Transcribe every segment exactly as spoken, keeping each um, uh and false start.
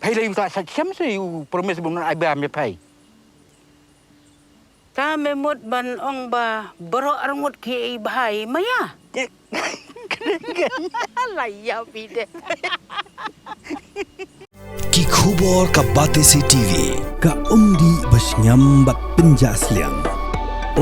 Phai lei u ta sa chem se u promise bun ai ba me phai. Ta me mut ban ong ba baroh arngut ki ei bhai maya. La ya bide. Ki khubor ka Batesi T V, ka umdih ba shngiam bad pynjah sliang.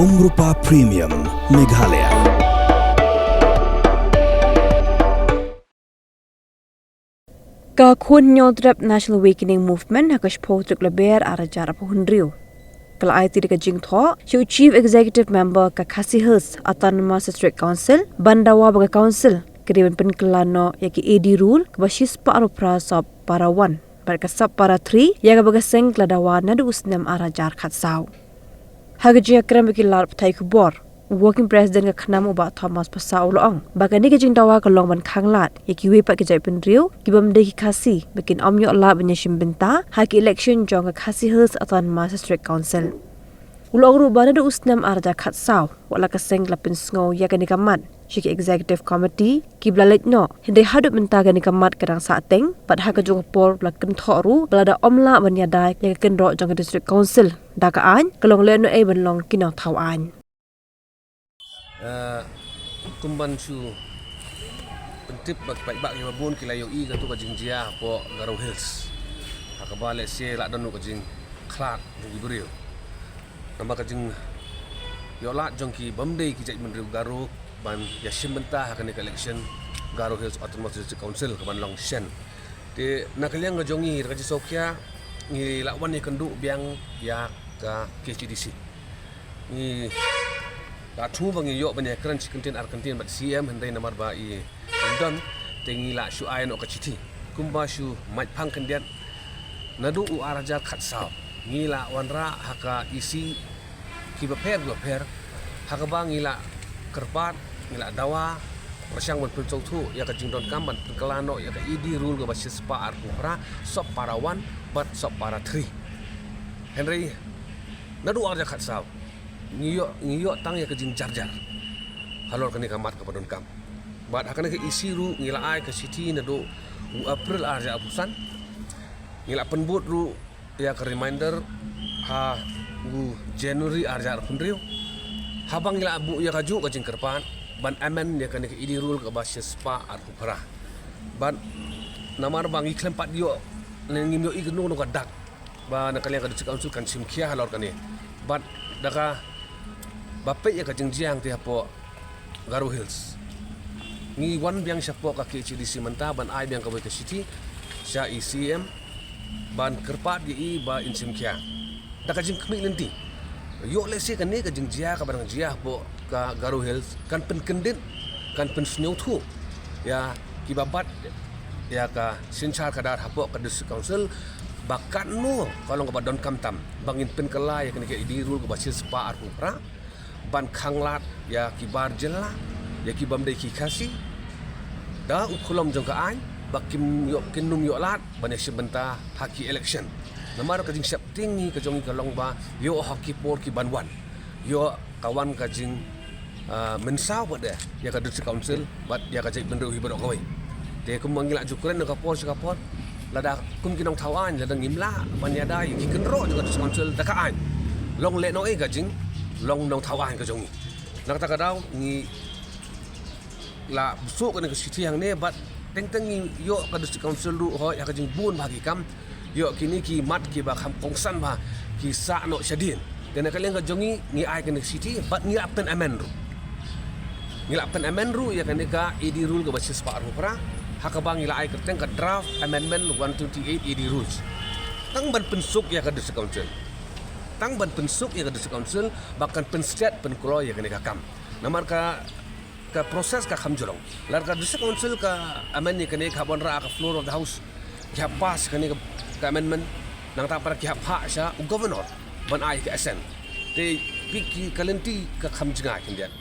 Umrupa Premium Meghalaya. Ka Khun Hynñiewtrep National Awakening Movement ha ka shiphew tarik Lber ar hajar arphew hynriew ka la aiti da ka jingthoh sha u Chief Executive Member ka Khasi Hills Autonomous District Council ban dawa ba ka council ka dei ban pynkylla noh ïa ka A D rule kaba shispah arphew phra sub para one bad ka sub para three ïa kaba ka seng ka la dawa naduh u snem ar hajar khatsaw. Ha ka jingïakren bad ki lad pathai khubor, u Working President ka KHNAM u Bah Thomas Passah u la ong ba kane ka jingdawa ka long ban khanglad ïa kiwei pat ki jaitbynriew ki bym dei ki Khasi ba kin ym ïoh lad ban ïashim bynta ha ki election jong ka Khasi Hills Autonomous District Council. U la ong ruh ba naduh u snem ar hajar khatsaw wat la ka seng ka la pynsngew ïa kane ka mat sha ki Executive Committee kiba la leit noh, hynrei haduh mynta kane ka mat ka dang sahteng bad ha kajuh ka por la kynthoh ruh ba lada ym lah ban ïada ïa ka kynroh jong ka District Council da ka aiñ, ka long lehnoh ei ban long ki nongthaw aiñ. Eh, kum ban shu pyntip ba ki paidbah kiba bun ki la ïohi katto ka jingjia hapoh Garo Hills, ha kaba lehse la don ka jingkhlad jong ki briew namar ka jingïohlad jong ki bym dei ki jaitbynriew Garo ban ïashim bynta ha kane ka election Garo Hills Autonomous District Council kaban long shen. Te na ka liang ka jong ngi, da ka jingsngewkhia, ngi la wan ïakynduh biang ïa ka K H A D C. Ngi la thmu ba ngi ïoh ban ïakren shi kyntien ar kyntien bad C M, hynrei namar ba i ym don, te ngi la shu ai noh ka shithi. Kumba shu mait phang khyndiat, naduh u ar hajar khatsaw ngi la wanrah ha ka E C kiba pher kiba pher, ha kaba ngi la kyrpad, ngi la dawa pyrshang ban pynsngewthuh ïa ka jingdonkam ban pynkylla noh ïa ka A D rule kaba shispah arphew phra sub para one bad sub para three. Hynrei naduh ar hajar khatsaw ngi ïoh, ngi ïoh tang ïa ka jingjarjar halor kane ka mat kaba donkam. Bad ha kane ka E C ruh ngi la ai ka shithi naduh u April ar hajar arphew san. Ngi la pynbud ruh ïa ka reminder ha u January ar hajar arphew hynriew, haba ngi la buh ïa kajuh ka jingkyrpad ban amend ïa kane ka A D rule kaba shispah arphew phra. Bad namar ba ngi khlem pat ïoh, ne ngim ïohi kano kano ka dak ba na ka liang ka District Council kan shim khia halor kane. Bad da kaba peit ïa ka jingjia hangtei hapoh Garo Hills, ngi wan biang shapoh ka K H A D C mynta ban ai biang kawei ka shithi sha i C M ban kyrpad ïa i ba in shim khia da ka jingkhmih lynti. Ïoh lehse kane ka jingjia kaba dang jia hapoh ka Garo Hills kan pynkyndit, kan pynsngewthuh ïa kiba bat ïa ka synshar khadar hapoh ka District Council ba katno ka long kaba donkam tam ba ngin pynkylla ïa kane ka A D rule kaba shispah arphew phra ban khanglad ïa ki bar jylla, ïa ki bym dei ki Khasi da u khulom jong ka aiñ ba kim ïoh, kin nym ïoh lad ban ïashim bynta ha ki election. Namar ka jingsheptieng ngi ka jong ngi ka long ba ïoh ha ki por ki ban wan, ïoh ka wan ka jing, ah, mynsaw pat de ïa ka District Council bad ïa ka jaitbynriew hi baroh kawei. Te kumba ngi la ju kren na ka por sha ka por, lada kum ki nongthaw aiñ lada ngim lah ban ïada ïa ki kynroh jong ka District Council da ka aiñ, long lehnoh ei ka jinglong nongthaw aiñ ka jong ngi. Na kata ka daw ngi la buh shuh kane ka shithi hangne bad teng teng ngi ïoh ka District Council ruh hoi ha ka jingbun bha ki kam, ïoh kine ki mat kiba kham kongsan bha ki sah noh shadien. Te na ka liang ka jong ngi, ngi ai kane ka shithi bad ngi la pyn amend ruh. Ngi la pyn amend ruh ïa kane ka A D rule kaba shispah arphew phra, ha kaba ngi la ai kyrteng ka draft amendment one twenty-eight A D rules. Tang ban pynsuk ïa ka District Council. Tang ban pynsuk ïa ka District Council ba kan pynstet pynkloi ïa kane ka kam. Namar ka ka process ka kham ju long. Lada ka District Council ka amend ïa kane, ka hap wanrah ha ka floor of the house, ki hap pass kane ka, ka amendment, nangta pat ki hap phah sha u Governor ban ai ka assent. Te phi, ki ka lynti ka kham jngai khyndiat.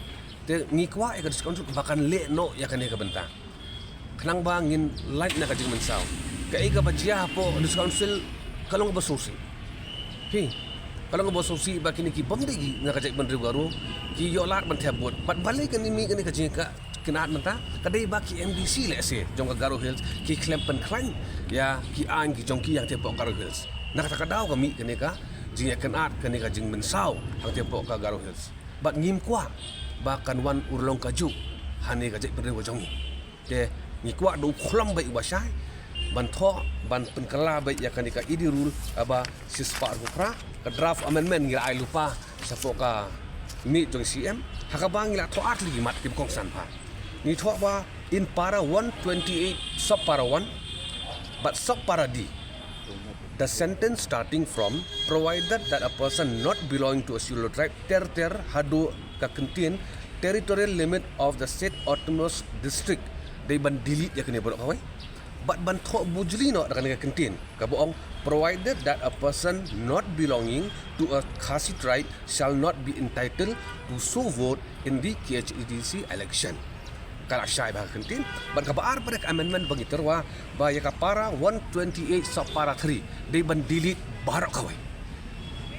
Te ngi kwah ïa ka District Council ba kan lehnoh ïa kane ka bynta. Khnang ba ngin lait na ka jingmynsaw. Kaei kaba jia hapoh District Council ka long kaba sngewsih. Phi, ka long kaba sngewsih ba kine ki bym dei na ka jaitbynriew Garo ki ïoh lad ban thep vote. Bad balei kane, mih kane ka jing ka, Kynad mynta ka dei ba ki M D C lehse jong ka Garo Hills ki khlem pynkhlaiñ ïa ki aiñ ki jong ki hangtei hapoh Garo Hills. Na kata ka daw ka mih kane ka jingïakynad, kane ka jingmynsaw hangtei hapoh ka Garo Hills. Bad ngim kwah ba kan wan urlong kajuh ha kane ka jaitbynriew ka jong ngi. Te ngi kwah da u khlem beit uba shai ban thoh, ban pynkylla beit ïa kane ka E D rule kaba shispah arphew phra, ka draft amendment ngi la ai lypa shapoh ka miej jong C M, ha kaba ngi la thoh ar tylli ki mat kiba kongsan bha. Ngi thoh ba in para one twenty-eight sub para one bad sub para D, the sentence starting from, provided that a person not belonging to a scheduled tribe, ter ter haduh ka kyntien, territorial limit of the said autonomous district, dei ban delete ïa kane baroh kawei. Bad ban thoh bujli noh da kane ka kyntien kaba ong, provided that a person not belonging to a Khasi tribe shall not be entitled to so vote in the K H A D C election. Ka la shai bha ka kyntien. Bad kaba ar pat ka amendment ba ngi tyrwa ba ïa ka para one twenty-eight sub para three dei ban delete baroh kawei.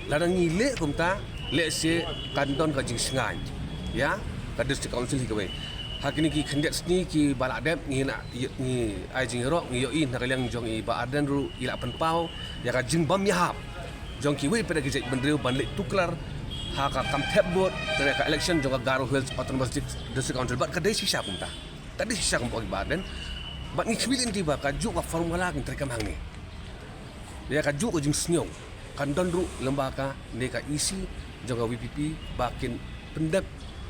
Lada ngi leh kumta, lehse kan don ka jingsngaiñ ïa ka District Council hi kawei. Ha kine ki khyndiat sngi kiba la dep ngi na, ngi ai jingïaroh, ngi ïohi na ka liang jong i Bah Ardent ruh i la pynpaw ïa ka jingbym ïahap jong kiwei pat ki jaitbynriew ban leit tuklar ha ka kam thep vote na ka election jong ka Garo Hills Autonomous Dis-, District Council. Bad ka dei shisha kumta. Ka dei shisha kumta, i Bah Ardent. Bad ngi khmih lynti ba kajuh ka formula kan treikam hangne. Ïa kajuh ka jingsngew kan don ruh lyngba kane ka E C jong ka V P P ba kin pyndep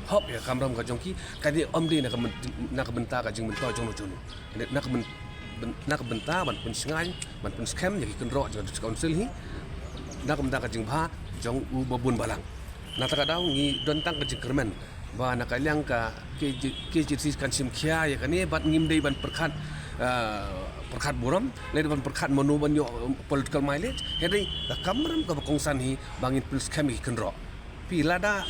hok ïa ka kamram ka jong ki, ka dei ym dei na ka byn-, na ka bynta ka jingmyntoi jong no jong no. Ka dei na ka byn-, byn-, na ka bynta ban pynshngaiñ, ban pynskhem ïa ki kynroh jong ka District Council hi, na ka bynta ka jingbha jong u babun balang. Na kata ka daw ngi don tang ka jingkyrmen ba na ka liang ka K J, K J C kan shim khia ïa kane bad ngim dei ban pyrkhat, ah, pyrkhat burom, lei ban pyrkhat mano ban ïoh, um, political mileage. Hynrei ka kamram kaba kongsan hi ba ngin pynskhem ïa ki kynroh. Phi, lada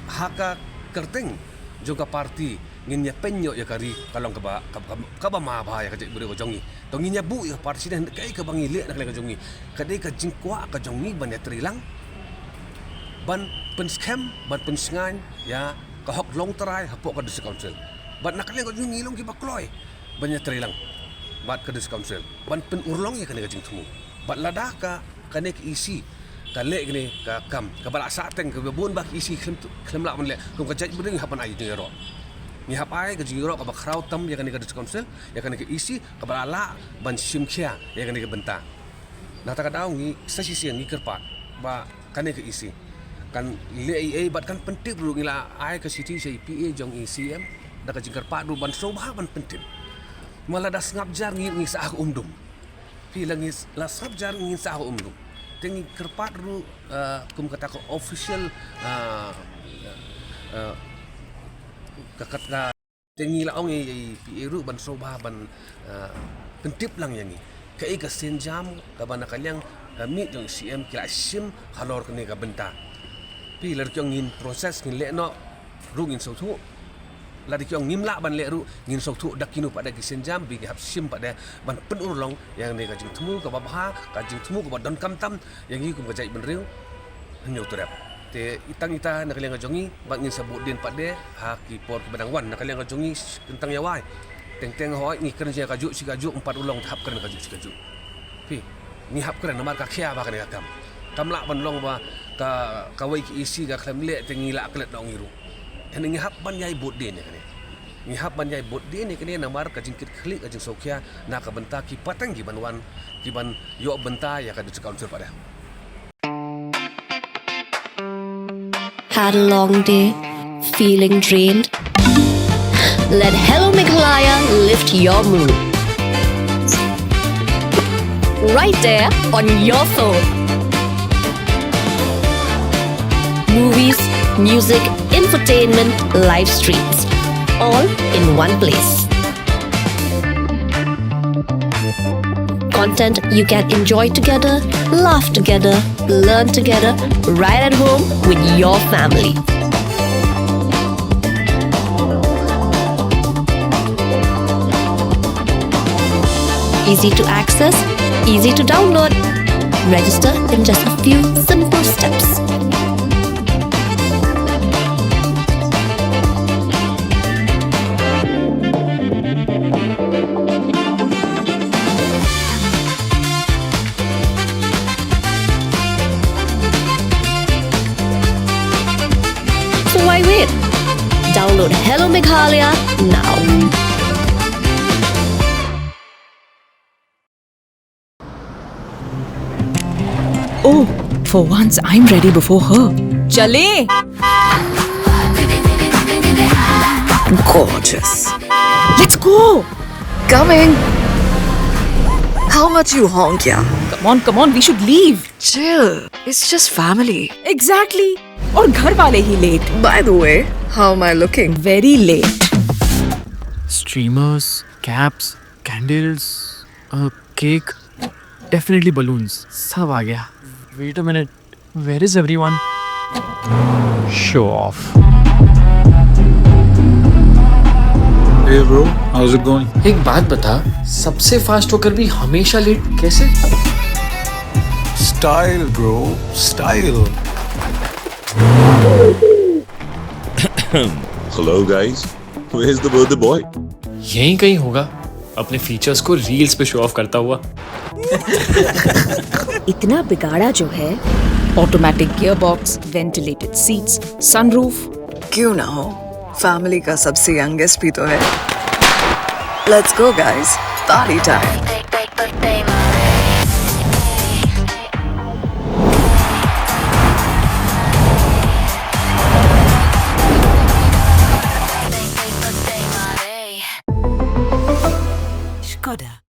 ha ka kyrteng jong ka party ngin ïa pynïoh ïa ka ri ka long kaba, kaba, kaba, kaba ma bha ïa ka jaitbynriew ka jong ngi. To ngin ïa buh ïa ka party shisha, kaei kaba ngi leh na ka liang ka jong ngi. Ka dei ka jingkwah ka jong ngi ban ïatreilang, ban pynskhem, ban pynshngaiñ ïa ka hok longtrai hapoh ka District Council. Bad na ka liang ka jong ngi long kiba kloi ban ïatreilang bad ka District Council ban pynurlong ïa kane ka jingthmu. Bad lada ka, kane ka E C ka leh kane ka kam kaba la sah teng, kaba bun ba ka E C khlem, khlem lah ban leh, kum ka jaitbynriew ngi hap ban ai jingïaroh. Ngi hap ai ka jingïaroh kaba khraw tam ïa kane ka District Council, ïa kane ka E C kaba la lah ban shim khia ïa kane ka bynta. Na kata ka daw ngi sa shisien ngi kyrpad ba kane ka E C kan leh ei ei bad kan pyntip ruh, ngi la ai ka shithi sha i P A jong i C M da ka jingkyrpad ruh ban sngewbha ban pyntip. Ma lada sngap jar ngi, ngi sah ha ka umdum. Phi, la ngi s-, la sngap jar ngi sah ha ka umdum. Te ngi kyrpad ruh, eh, kum kata ka official, eh, eh, ka, ka, ka Te ngi la ong ïa i P A ruh ban sngewbha ban, eh, pyntip lang ïa ngi kaei ka sienjam kaba na ka liang ka miej jong i C M ki la shim halor kane ka bynta. Phi, lada ki ong ngin process, ngin leh noh ruh ngin sngewthuh. Lada ki ong ngim lah ban leh ruh ngin sngewthuh da kino pat de ki sienjam, ba ngi hap shim pat de ban pynurlong ïa kane ka jingthmu kaba bha, ka jingthmu kaba donkam tam ïa ngi kum ka jaitbynriew. Hynñiew tu rep. Te i tang ita na ka liang ka jong ngi, bad ngin sa bud dien pat de ha ki por kiba dang wan na ka liang ka jong ngi, kyntang ïa wai. Teng teng hoi ngi kren shi kajuh shi kajuh, ym pat urlong te hap kren kajuh shi kajuh. Phi, ngi hap kren namar ka khia bha kane ka kam. Kam lah ban long ba ka, kawei ka E C ka khlem leh te ngi la klet noh ngi ruh. Hynrei ngi hap ban ïai bud dien ïa kane. Ngi hap ban ïai bud dien ïa kane namar ka jingkitkhlieh, ka jingsngewkhia na ka bynta ki pateng kiban wan, kiban ïoh bynta ïa ka District Council pat de. Had a long day? Feeling drained? Let Hello Meghalaya lift your mood. Right there on your phone. Movies, music, entertainment, live streams, all in one place. Content you can enjoy together, laugh together, learn together, right at home with your family. Easy to access, easy to download. Register in just a few simple steps. Download Hello Meghalaya now. Oh, for once I'm ready before her. चले। Gorgeous. Let's go. Coming. How much you honk, yeah? Come on, come on, we should leave. Chill. It's just family. Exactly. और घर वाले ही late. By the way, how am I looking? Very late. Streamers, caps, candles, a cake, definitely balloons. सब आ गया. Wait a minute. Where is everyone? Show off. Hey bro, how's it going? एक बात बता, सबसे फास्ट होकर भी हमेशा लेट कैसे? Style bro, style. Hello guys, where's the birthday boy? यहीं कहीं होगा, अपने फीचर्स को रील्स पे शो ऑफ करता हुआ. इतना बिगाड़ा जो है. Automatic gearbox, ventilated seats, sunroof. क्यों ना हो, फैमिली का सबसे यंगेस्ट भी तो है. Let's go guys, party time. Skoda.